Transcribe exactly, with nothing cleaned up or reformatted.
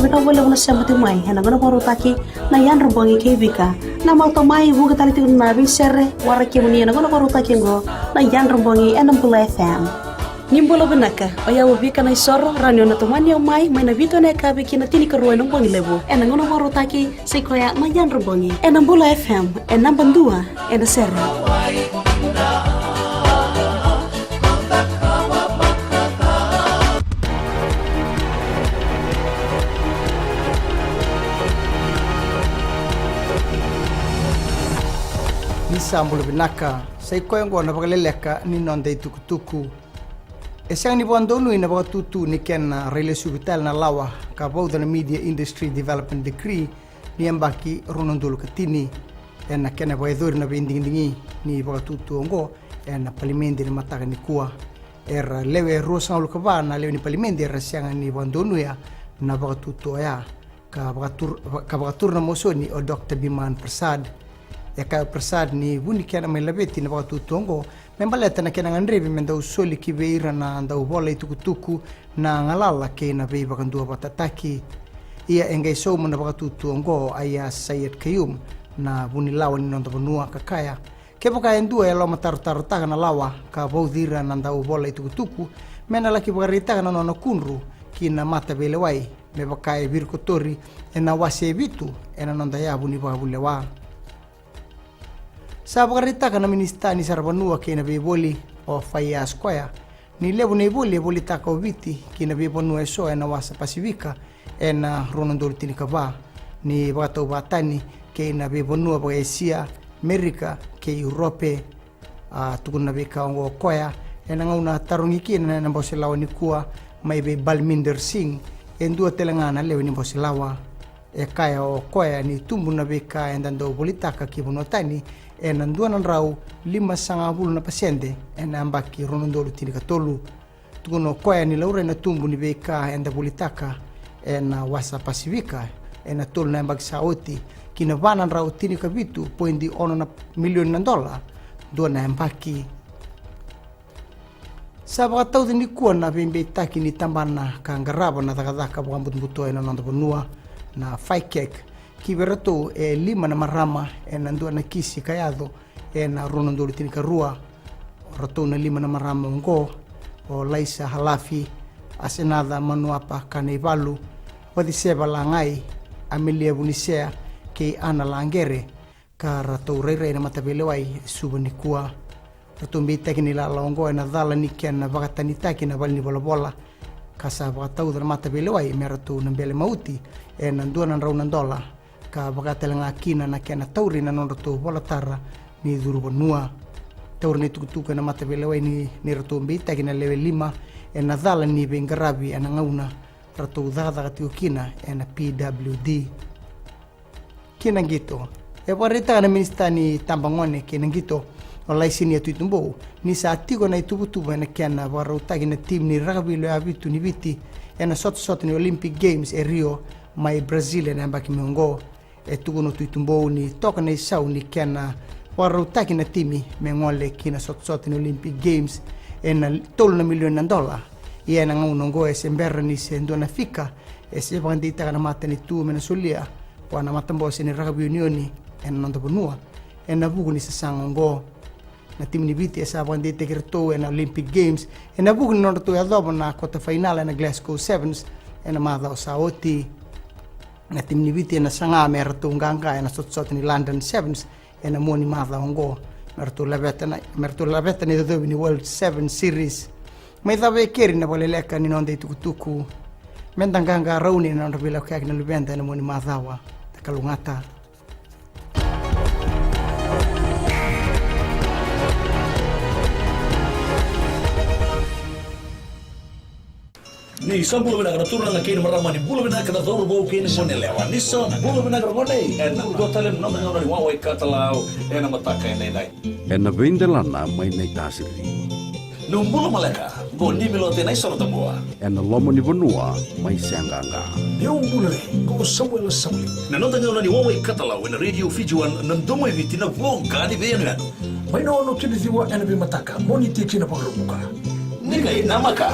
Vinaka vakalevu na sema tiko mai ena gauna vakarautaki na Yadra Bogi kei Vika. Na mautau mai vuqa tale tiko na veisere waraki kemuni ena gauna vakarautaki oqo na Yadra Bogi ena Bula F M. Ni bula vinaka, o yau o Vika Naisoro, rawa ni o na tomani au mai, mai na vitu ena yakavi ki na tinikarua ena bogi levu. Ena gauna vakarautaki, sa i koya na Yadra Bogi. Ena Bula F M, e naba dua ena sere. Ni sa bula vinaka, sa i koya oqo na vakaleleka ni noda itukutuku. E sega ni vakadonui na vakatutu ni kena railesuvi tale na lawa ka vauca na Media Industry Development Decree ni yabaki rua na udolu ka tini. Ena kena vakayacori na veidigidigi ni vakatutu oqo ena palimedi ena mataka nikua. Era lewe ruasagavulu ka va na lewe ni palimedi era sega ni vakadonuya na vakatutu oya. Ka vakatur-, ka vakatura na mosoni o Doctor Biman Prasad. E kaya o Prasad ni vu ni kena mai laveti na vakatutu oqo me baleta na kena gadrevi me dau soli ki vei ira na dau vola itukutuku na galala kei na veivakadua vatataki. Ia e qai sauma na vakatutu oqo o Aiyaz Sayed-Khaiyum, na vunilawa ni noda vanua, ka kaya, kevaka e dua e lomatarotarotaka na lawa ka vauci ira na dau vola itukutuku, me na laki vakaraitaka na nona kudru ki na mataveilewai, me vaka e virikotori ena wase e vitu ena noda yavu ni vakavulewa. Sa vakaraitaka na minisita ni saravanua kei na veivoli, o Faiyaz Koya, ni levu na ivoli e volitaka o Viti ki na veivanua eso ena wasa Pasifika ena rua na udolu tinikava, ni vakatauvatani kei na veivanua vaka-Esia, Merika kei Urope. A tukuna na veika oqo o Koya ena gauna a tarogi kina ena bose lawa nikua mai vei Balminder Singh, e dua tale ga na lewe ni bose lawa. E kaya o Koya ni tubu na veika eda dau volitaka ki vanua tani ena dua na drau limasagavulu na pasede ena yabaki rua na udolu tinikatolu. Tukuna o Koya ni laurai na tubu ni veika eda volitaka ena wasa Pasifika ena tolu na yabaki sa oti ki na va na drau tinikavitu poidi ono na milioni na dola dua na yabaki. Sa vakatauca nikua na veibeitaki ni tabana ka qarava na cakacaka vakabutobuto ena noda vanua, na FICAC, ki vei iratou e lima na marama ena dua na kisi ka yaco ena rua na udolu tinikarua. O ratou na lima na marama oqo, o Laisa Halafi, Asenaca Manuapa Kanaivalu, Vaciseva Lagai, Amelia Vunisea kei Ana Laqere, ka ratou rairai ena mataveilewai e Suva nikua. Ratou beitaki na ilala oqo ena cala ni kena vakatanitaki na valenivolavola, ka sa vakatauca na mataveilewai me ratou na bele mauti ena dua na drau na dola, ka vaka tale ga kina na kena tauri na nodratou vola tara ni curu vanua. Tauri na itukutuku ena mataveilewai ni, ni ratou beitaki na lewe lima ena cala ni veiqaravi ena gauna ratou cakacaka tiko kina ena P W D. Ki na qito. E vakaraitaka na minisita ni tabagone kei na qito, o Laisinia Tuitubou, ni sa tiko na ituvatuva ena kena vakarautaki na timi ni rakavi lewe vitu ni Viti ena sotasota ni Olympic Games e Rio mai Brazil ena yabaki mai oqo. E tukuna o Tuitubou ni toka na isau ni kena vakarautaki na timi me gole ki na sotasota ni Olympic Games ena tolu na milioni na dola. Ia ena gauna oqo e se bera ni se dua na fika e se vakadeitaka na matanitu me na solia vua na matabose ni rakavi unioni ena noda vanua ena vuku ni sasaga oqo. Na timi ni Viti e sa vakadeitaki iratou ena Olympic Games ena vuku ni nodratou yacova na quarter final ena Glasgow Sevens ena macawa sa oti. Na timi ni Viti ena saga me ratou qaqa ena sotasota ni London Sevens ena mua ni macawa oqo, me ratou laveta na, me ratou laveta na icocovi ni World Sevens Series. Mai cava e keri na vakaleleka ni noda itukutuku. Meda qaqarauni ena nodra veilakoyaki na luveda ena mua ni macawa. Da kalougata. Ni sa bula vinaka na turaga kei na marama, ni bula vinaka na cauravou kei na goneyalewa. Ni sa bula vinaka na gone, ena dua tale na noda gauna ni wawa i katalau ena mataka edaidai. Ena veidelana mai Naitasiri. Ni bula maleka, qo Nimilote Naisoro Tabua. Ena loma ni vanua mai Seaqaqa. Ni bula re, qo Samuela Sauli. Na noda gauna ni wawa i katalau ena Radio Fiji One, na domo i Viti, na voqa ni veiyanuyanu. Mai na ono ki na ciwa ena veimataka, Moniti ki na Vakaraubuka. Ni qai namaka.